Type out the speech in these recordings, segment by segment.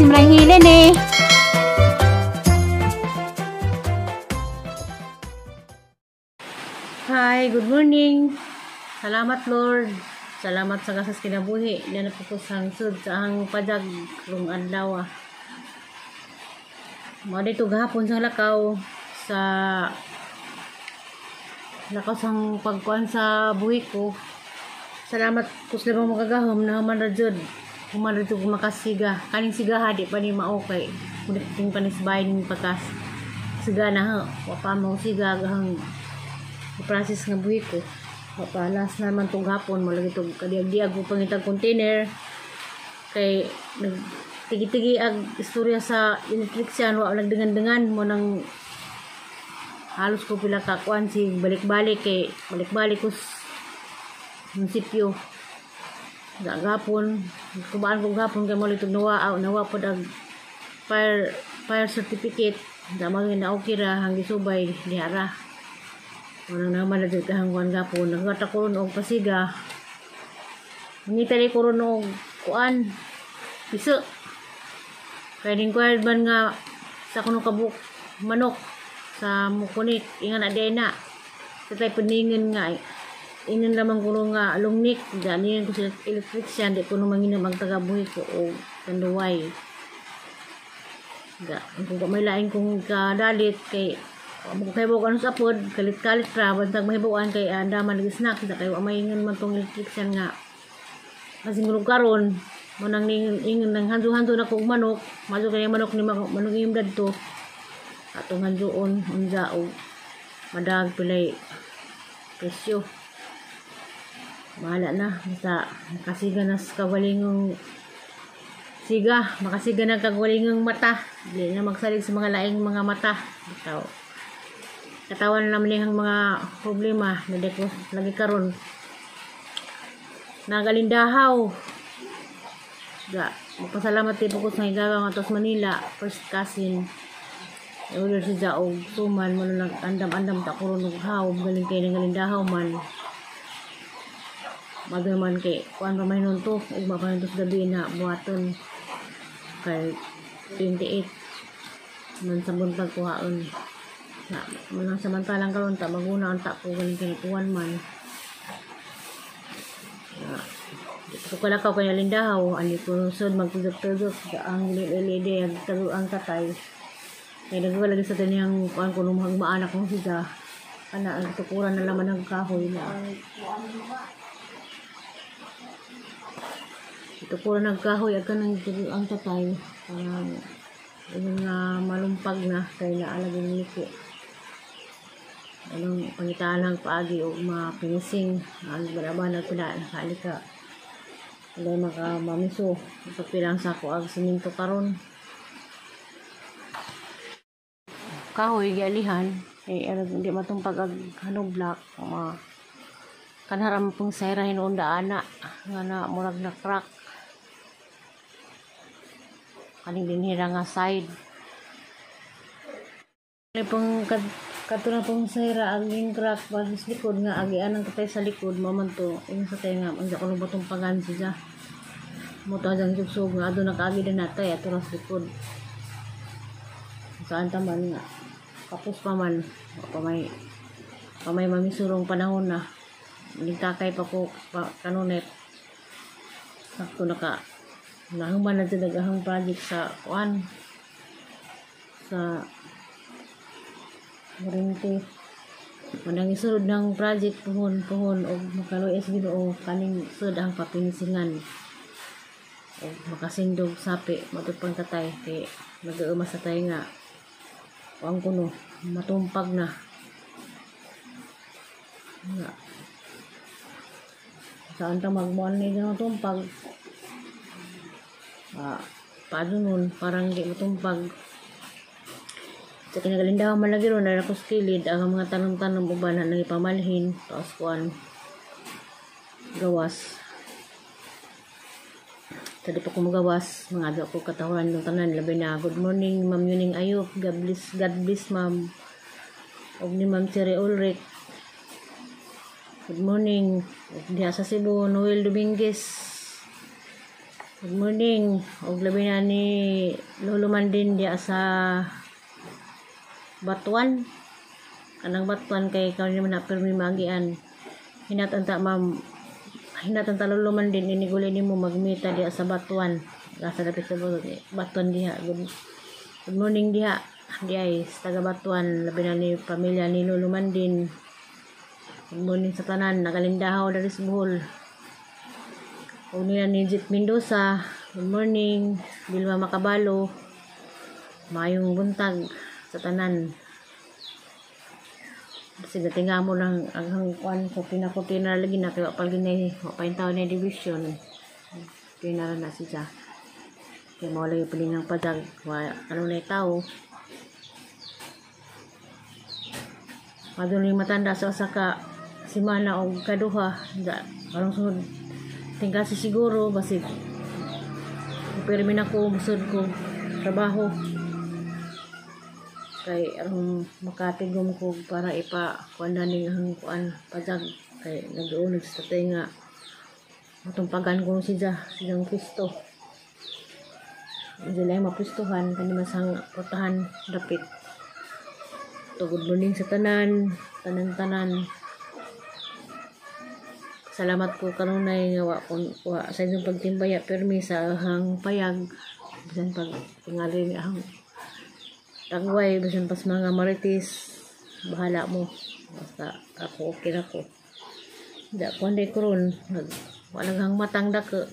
Simrang hilin eh. Hi, good morning. Salamat, Lord. Salamat sa gasas kinabuhi. Yan po ko sa hangsod sa ang padag rong adlaw. Mao dito gahapon sa lakaw sa lakaw sang pagkuan sa buhi ko. Salamat ko sa labang makagahom na human ra jud. Human ra jud makasiga. Kaning sigaha di pa ni maokay. Kundi kung kanis bahay ning pagkas siga na ha. Wa pa mo siga gahang process nga buhi ko. Mapalas naman tong hapon mo lagi tong kadiag-diag ko pangitag container kay nag tigi-tigi ag istorya sa electrician, wa nagdangan-dangan mo nang halos ko pila ka kuan si balik-balik kay balik-balik ko munisipyo. Gapon kubaan ko gapon kay mo litog nawa aw nawa pod ang fire fire certificate dama na okay ra hanggi subay dihara. Walang naman na dyan kahangguan gapon. Nagkata ko ron og pasiga. Ngita ko ron og kuan. Piso. Kaya din ko ban nga sa kuno kabuk manok sa mukunik. Ingan na na. Sa tayo paningin nga. Ingan lamang kuno nga lungnik. Ganiyan ko sa electrician. Di ko numanginam ang tagabuhi ko o kanduway. Ga, kung may laing kong kadalit kay mo kay mo ano sa pod kalit-kalit ra bantag mahibuan kay andaman nag snack sa kayo amaingon man tong electrician nga kasi ngulog karon mo nang ingon nang handu-handu na kog manok majo kay manok ni manok imong dadto atong handuon unsa og madag pilay presyo. Bahala na basta makasiga na sa kawalingong siga, makasiga na kawalingong mata, dili na magsalig sa mga laing mga mata. Bitaw katawan naman niyang mga problema na di ko lagi karon nagalindahaw. Ga magpasalamat din po ko sa higawa nga tos Manila first cousin order si Jaog suman mo nang andam-andam ta kuron og haw galing kay nagalindahaw man magaman kay kuan pa man to ugma pa to sa gabi na buhaton kay 28 man sa buntag kuhaon. Na manang samantalang karon ta maguna ang ta ko galing kay kuan man. Na ko kalakaw kay lindahaw ani ko sud magtudok-tudok ang lili ang tago ang tatay. Kay nagwala lagi sa taniyang kuan ko nung maanak kong siga ana ang tukuran na laman ng kahoy na. Tukuran ng kahoy ag kanang ang tatay parang nga malumpag na kay naalaging liko. Anong pangitaan ang paagi o mapinising ang balaban na pila nakaalika wala maka mamiso pagpilang sako ang siminto karon kahoy gialihan eh hindi matumpag ag hanong block ma kanharam pong sayra hinuon ana nga na murag na crack kaning dinhira nga side pong kato na pong sayra aging crack basis likod nga agian ang katay sa likod maman to yung sa tayo nga ang kuno batong pagan siya mo to ang sugsug nga adto nakaagi din natay ato sa likod saan taman nga kapos pa man pa may mamisurong panahon na nagtakay pa ko pa, kanunet sakto naka nahuman na dyan ang project sa kuan sa Marinte. Manang isulod ng project puhon-puhon og makaluoy sa Ginoo kaning sud ang papinisingan og makasindog sapi matupang tatay kay nag-uuma sa tay nga kuan kuno matumpag na nga saan ta magmuan ni matumpag paano nun parang di matumpag. Sa kinagalindahan man lagi ron, na sa kilid, ang mga tanong-tanong uban na nangipamalhin, tapos kuan, gawas. Tadi pa ko magawas, mga adwa ko katahuran ng tanan, labi na, good morning, Ma'am Yuning Ayop, God bless, Ma'am. Og ni Ma'am Cherry Ulrich. Good morning. Og diha sa Cebu, Noel Dominguez. Good morning. Og labi na ni Lolo Mandin diya sa Batuan. Kanang Batuan kay karon naman na pirmi magian. Hinatan ta ma'am, hinatan ta Lolo Mandin iniguli nimo magmita diya sa Batuan. Nasa dapit sa Batuan diha. Good morning diha. Diha sa taga Batuan, labi na ni pamilya ni Lolo Mandin. Good morning sa tanan, nagalindahaw diri sa Bohol. O nila ni Jit Mendoza, good morning. Bilma Makabalo, maayong buntag sa tanan. Sige, tinga mo lang ang kuan ko, pinakutina lagi na, kaya pag ginay, wa pa yung na division. Pinara na siya. Kaya mawala yung pilingang padag, wa, ano na yung tao. Madun yung matanda sa Osaka, simana o kaduha, karong sunod, tingka si siguro, basig pirmi na ko, musod ko trabaho. Kay ang makatigom ko para ipa kuan na ning ang kuan pajag kay nag-unog sa tatay nga matumpagan ko siya siyang pisto. Hindi lang mapistuhan kani masang putahan dapit. To good morning sa tanan, tanan-tanan. Salamat ko kanunay nga wa kun wa sa inyong pagtimbaya pirmi sa ahang payag bisan pag tingali ni ahang tagway bisan pas mga marites, bahala mo basta ako okay na ko. Da kuan day karon nag wala hang matang dako.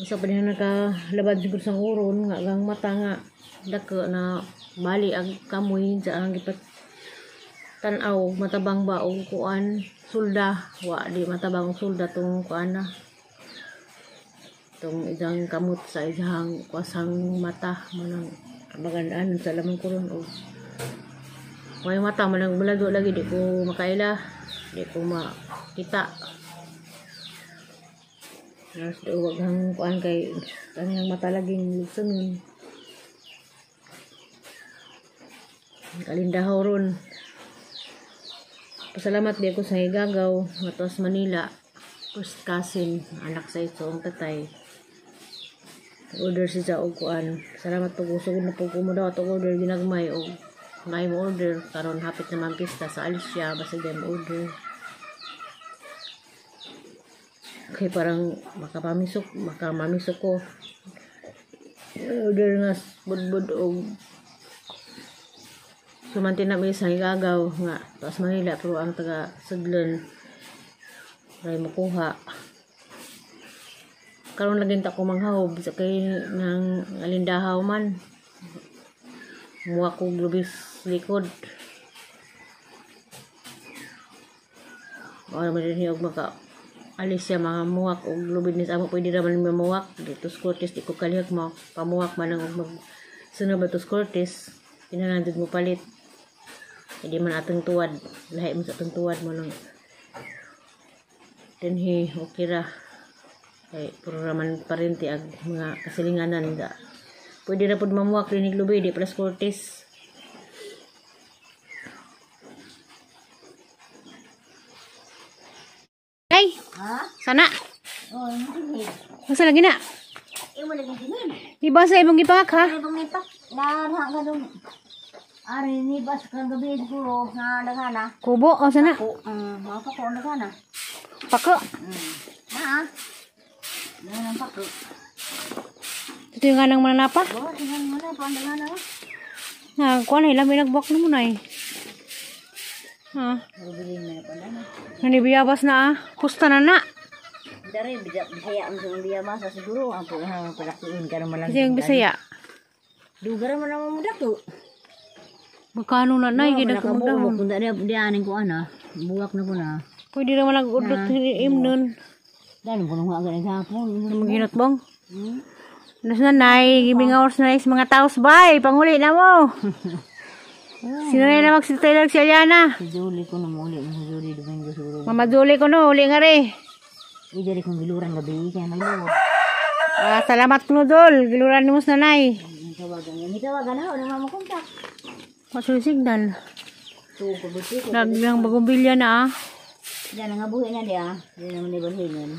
Usa pa din nakalabad siguro sa uron nga gang mata nga dako na bali ang kamoy sa ang gipat tan-aw matabang ba og kuan sulda, wa di matabang og sulda tong kuan na tong isang kamot sa isang kwasang mata manang magandaan sa lamang ko ron og may mata manang balago lagi di ko makaila, di ko makita. Nas di wag hang kuan kay kanang mata laging lugsunon. Kalindahaw ron. Pasalamat di ako sa Higagaw, Matos Manila, first cousin, anak sa ito ang tatay. Order siya og kuan. Salamat po ko sugod na po ko mo daw atong order ginagmay og may mo order karon hapit naman pista sa Alicia basta di mo order. Okay, parang makapamisok, makamamisok ko. Order nga budbud og sumanti na may sa Higagaw nga Taas Manila pero ang taga Sudlon ay makuha. Karon lagi ta ko manghaob sa kay nang alindahaw man. Muwa ko lubis likod. Wala man din og maka alis siya mga muwak og lubid ni sa amo pwede ra man mamuwak dito sa Cortes di ko kalihok mo pamuwak man ang mag sunod ba to sa Cortes kinahanglan mo palit. Hindi man atong tuwad, lahi mo sa atong tuwad mo lang. Dinhi okay ra. Kay puro raman parente ag mga kasilinganan da. Pwede ra pud mamuwak dinhi lubi di plus Cortes. Ay, Ha? sana. Oh, hindi. Masa lagi na? Imo lagi dinin. Di ba sa imong gipangak ha? Ay bang ipak na ka dong. Ari ni bas kang gabi siguro na dagana. Kubo o sana? Ko, mga pako ang dagana. Pako. Na. Na ang pako. Ito yung ganang mananapa. Oh, tingnan mo na pa ang dagana. Na, kuha na, ilang may nagbak na muna eh. Ha? Bilin na pa na. Nanibiyabas na ah. Kusta na na. Dari bisaya ang sa biyabas siguro ang palakiin ka naman lang. Kasi yung Bisaya. Dugar man naman mo dako. Magkano na na, hindi na kumagdahon. Kung di aning ko ana, buwak na ko na. Pwede naman nag-udot im nun. Dahil ko nung agad hapon. Maghinot bong. Nas na nay, giving hours na sa mga taos bay, panguli na mo. Sino na na magsitaylog si Aliana? Si Julie ko na muli, si Julie Domingo siguro. Mama Julie ko no, uli nga rin. Ijari kong giluran gabi, kaya nagluwa. Ah, salamat ko Dol, giluran mo sa nanay. Tawagan, tawagan na, wala mama kontak. Masul signal. Tuko, buti ko. Naglang bagong bilya na ah. Diyan, nga buhi na diya. Diyan naman ni Balhingan.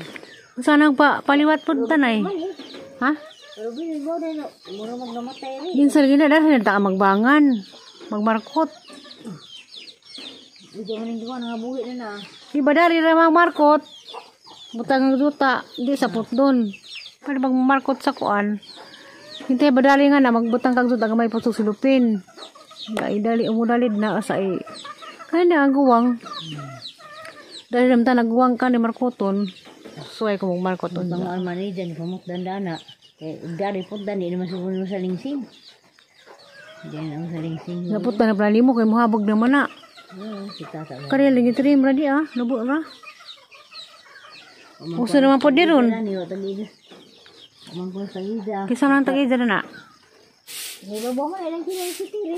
Sana pa paliwat pud tanay. Ha? Pero bilin mo rin, mura magnamatay rin. Yun sa gina dahil ta magbangan. Magmarkot. Hindi man hindi ko nangabuhi na na. Iba dari ra magmarkot. Butang ang duta, di sa putdon. Pwede magmarkot sa kuan. Hintay badali nga na magbutang kag duta gamay pusok sulupin. Dai dali umudalid na sa i. Kaya na ang guwang. Dali naman ta nagguwang ka ni markoton. Suway ko magmarkoton. Bang ang mani dyan, pamuk dandana. Kaya dari po dani naman siguro sa lingsing. Diyan naman sa lingsing. Napot na pala mo kay muhabog naman na. Oo, kita sa mga. Kaya lagi trim ra di ah, nubo ra. Uso naman po di ron. Umang sa ida. Kisa man tag ida na. May babaw man ilang kilo sa tiri.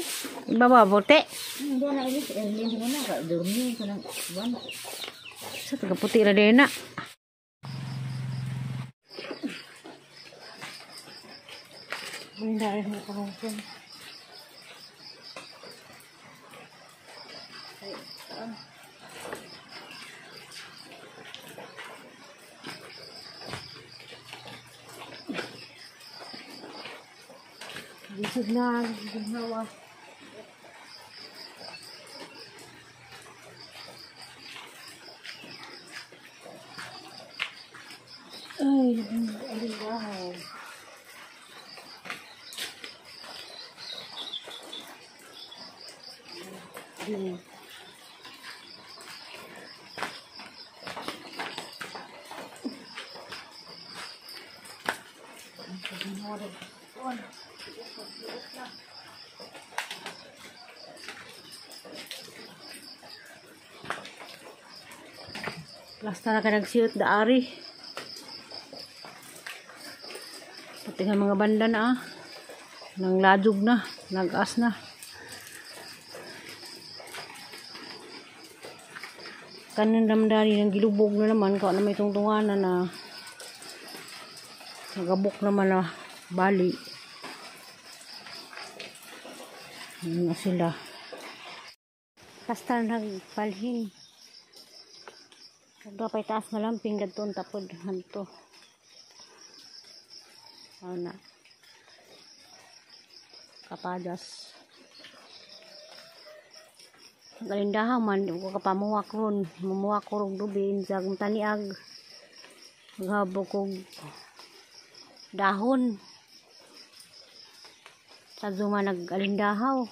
Ibaba bote. Hindi na ilis. Hindi ko na. Durmi ko ng buwan. Sa taga puti ra din na. Hindi mo kahungkong. Lisod na, ginawa. Ay, alindahaw. Plasta na ka nagsiyot daari. Pati nga mga banda na ah. Nang ladog na, nag-as na. Kanin ramdari ng gilubog na naman, kao na may tungtunganan na nagabok naman na bali. Ano na sila. Basta nagpalhin. Kadto pa'y taas nga lamping gadto tapod hanto. Ana. Kapadas. Galindahan man di ko kapamuwak ron, mumuwak ko rong dubi sa akong taniag. Maghabo kog dahon. Sa zuma nag-alindahaw.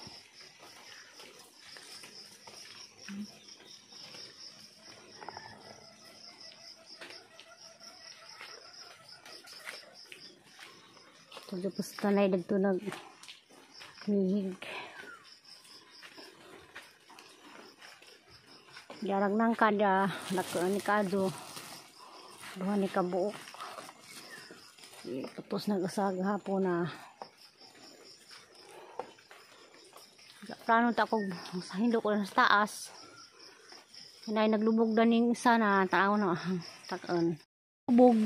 Tapos tanay dagto nag mihig. Jarag nang kada nako ni kado. Duha ni kabuok. Tapos nag-usag hapon na. Plano ta kog sa hindo ko sa taas. Hinay naglubog daning isa na tao na takon. Lubog.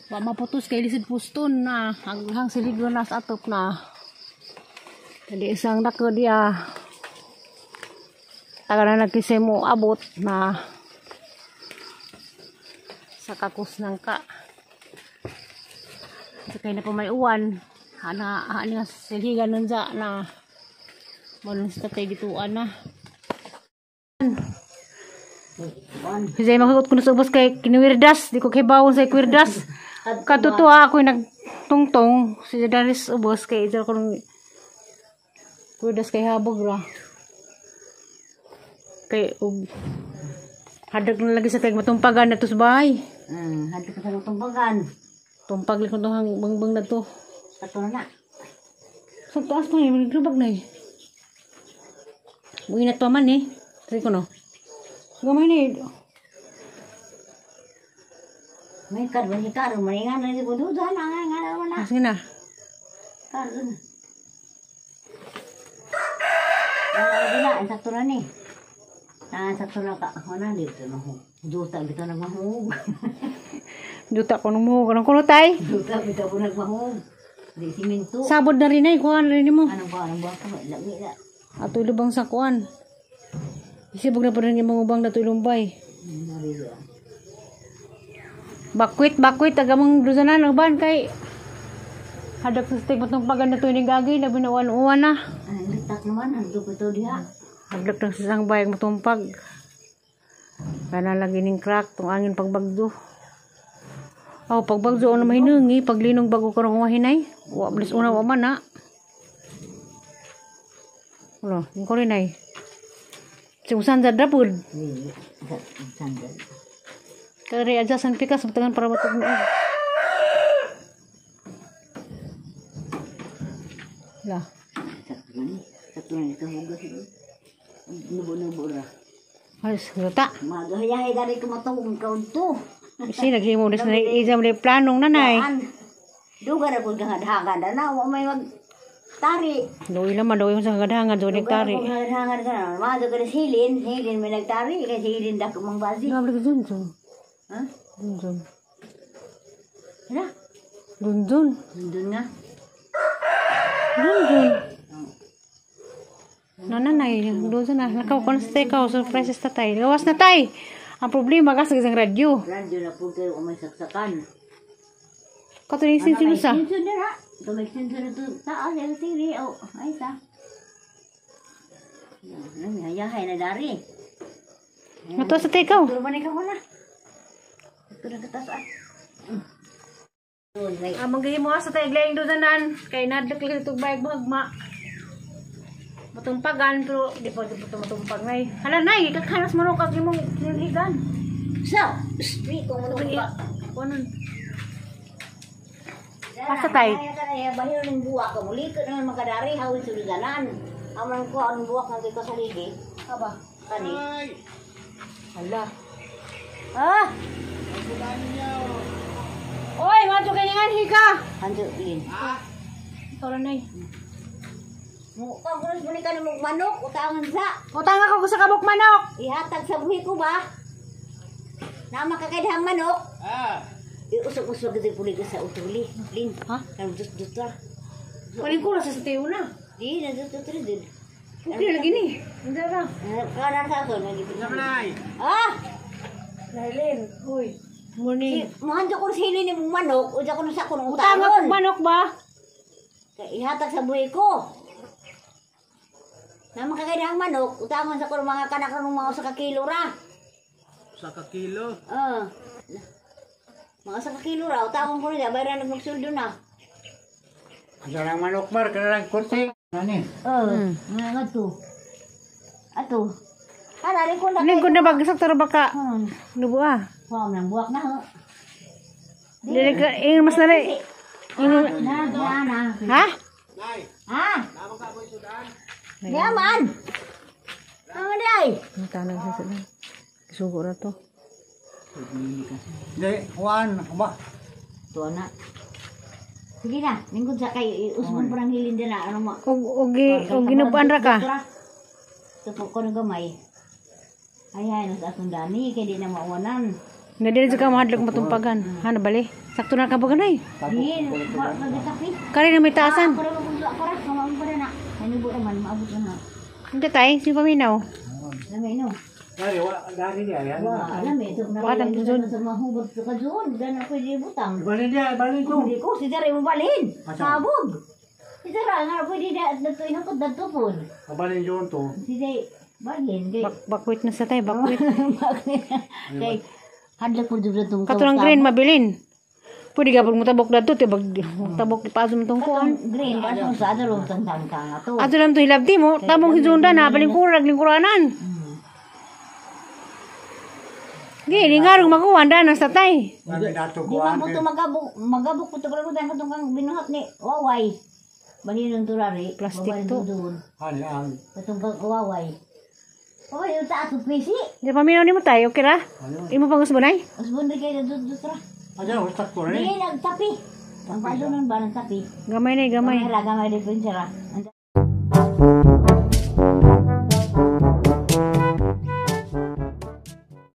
Wa maputos kay lisod puston na ang hang siligro na sa atop na. Dali isang dako diya. Taga na nagkisay mo abot na sa kakus ng ka. Sa kay na pa may uwan. Hana hani nga siligan nun sa na malun sa tatay gituan na. Kasi mahugot ko na sa ubos kay kinuwirdas. Di ko kay bawon sa kwirdas. Katutuwa ako nagtungtong si Daris ubos kay idol ko nung kwirdas kay habog ra. Kay ug hadag na lagi sa tag matumpagan na to sa bahay. Hadag sa matumpagan. Tumpag lang ko tong bangbang na to. Kato na. Sa taas pa ni naglubag na eh. Buinat pa man eh. Sige ko no. Gamay ni. May karon ni karon maningan na ko duda na nga nga na. Sige na. Karon. Ah, wala ang sakto na ni. Ah, sakto na ka. Wala dito na ho. Duta bitaw nagmahog. Duta ko nung muhog. Anong kuno tay? Duta bitaw ko nagmahog. Di simento. Sabod na rin ay kuan rin mo. Anong ba anong ba ko lami na. Ato lubang sa kuan. Isibog na pa rin yung mga ubang na lumbay. Bakwit, bakwit taga mong dusanan uban kay hadak sa stick matumpagan na tuning gagi na binuwan-uwan na. Ang litak naman, hando ko ito diha. Hadlok ng sisang bayag matumpag. Kana lagi ning crack tong angin pagbagdo. Oh, pagbagdo ano mahinungi, paglinong bago karong mahinay. Wa bilis una wa man na. Wala, yung ko rin ay. Sungsan sa drapod. Hindi, sandal. Kaya adjust ang pikas butangan para matugno. Wala. Sakto na ni. Sakto na ni kahugas ito. Nubo-nubo ra. Ay, suta. Magahayahay dari ko matawag kaunto. Kasi naghimo na sa izam na planong nanay. Duga na kung gahadhangan na wa may mag tari. Doy naman, doy mo sa kadhangan, doy nagtari. Duga na kung gahadhangan ka na. Mga ka na silin, silin may nagtari. Kasi silin dako mang basi. Grabe ka dun. Ha? Dun. Hala? Dun. Dun nga. Dun. Nananay, doon na. Nakaw ko na sa tekaw, surprise sa tatay. Gawas na tay. Ang problema kasi sa radyo. Radyo na po kayo may saksakan. Katuloy yung sinsin sa. Sinsun na na. Ito may sinsun na ito. Taas, yung sili. Oh, ay sa. Hayahay na dari. Nato sa tekaw. Turo ba na ikaw na? Ito na katas ah. Ang manggihimo sa tay glaing doon kay nadlok lang itong bayag magma. Matumpagan pero di pa di pa matumpag nay. Hala nay, kakanas mo kag imong kinhigan. Sa, di ko mo ba. Kunon. Asa tay? Kaya bahin ng buwak ka muli ka naman makadari hawin suludanan. Aman ko ang buwak nga ko sa ligi. Aba. Kani. Hala. Ah! Oy, madto kay nga hika. Hanjo lin. Ikaw ra nay. Mo pa ko muli ka ng manok utangan sa. Utang ako sa kabok manok. Ihatag sa buhi ko ba? Nama ka kay dihang manok. Ah. Iusog-usog gid puli ka sa utuli. Lin. Ha? Nang dut-dut ra. Paling ko sa tiyo na. Di na dut-dut ra dud. Okay lagi ni. Hindi ra. Kanan sa ato nagipit. Ah! Nailin. Uy. Morning. Mohanjo ko sili ni mong manok, uja ko na sa kunong Utang ako utangon. manok ba? Kay ihatag sa buhi ko. Nama ka kay dihang manok, utangon sa kunong mga kanak ng mga usa ka kilo ra. Sa kakilo. Ah. Mga usa ka kilo ra, utangon ko nila, bayran nagmagsuldo na. Asa lang manok mar, kana lang kurti. Nani? Oh, mga nga to. Ato. Ana rin ko na. Lingkod na bagsak taro baka. Nubo ah. Wow, nang buwak na ho. Dili ka ingon mas nalay. Ingon Na, na, na. ha? Ha? Yaman. Ang day. Tanang sa sila. Sugo na to. Di, kuan, ba? Tuwa na. Sige na, lingkod sa kay usbon parang hilin din na ano mo. Og og ginubuan ra ka. Tupo ko ng gamay. Ay ay, nasa akong dani kay di na mauwanan. Na dili jud ka mahadlok matumpagan. Ha na bali. Sakto na ka ba ganay? Di, magkape. Kari na may taasan. Ako ra magunso ako ra, kamaon pa na. Hanubo naman, maabot na. Hindi tay, si paminaw. Lamay no. Dari, wala, dari niya, yan. Wah, lamay ito na. Bakit ang dun? Sa mahubog ka doon, dan ako di butang. Balin niya, balin ko. Hindi ko, si Dara mo balhin. Asa? Sabog. Si Dara nga pwede na dato inakot dato po. Balin yun to. Si Dara balhin kay Bakwit na sa tay, bakwit. kay hadlok po dito itong Katurang green mabilin. Pwede ka pag mutabok dato, ti bag tabok ipaso mo tong kuan. Green ba sa adto tang tang tang ato. Ato lang to hilabti mo, tamong hizunda na balingkurag lingkuranan. Gi, lingarong makuha na sa tay. Mami dato Di man kuan. po ito magabok, magabok po ito kalimutan katong kang binuhat ni Waway. Balhin ng turari. Plastic babalhin to. doon. Ani ang Katong kang Waway. Waway yung taas ng pisi. Di paminaw nimo tay, okay ra? Ano? Imo pang usbonay? Usbon rin kayo dito dito ra. Aja ustak ko Hindi rin. nagtapi. Ang paso nun ba ng tapi? Gamay na, gamay. Gamay ra, gamay di ra. Ang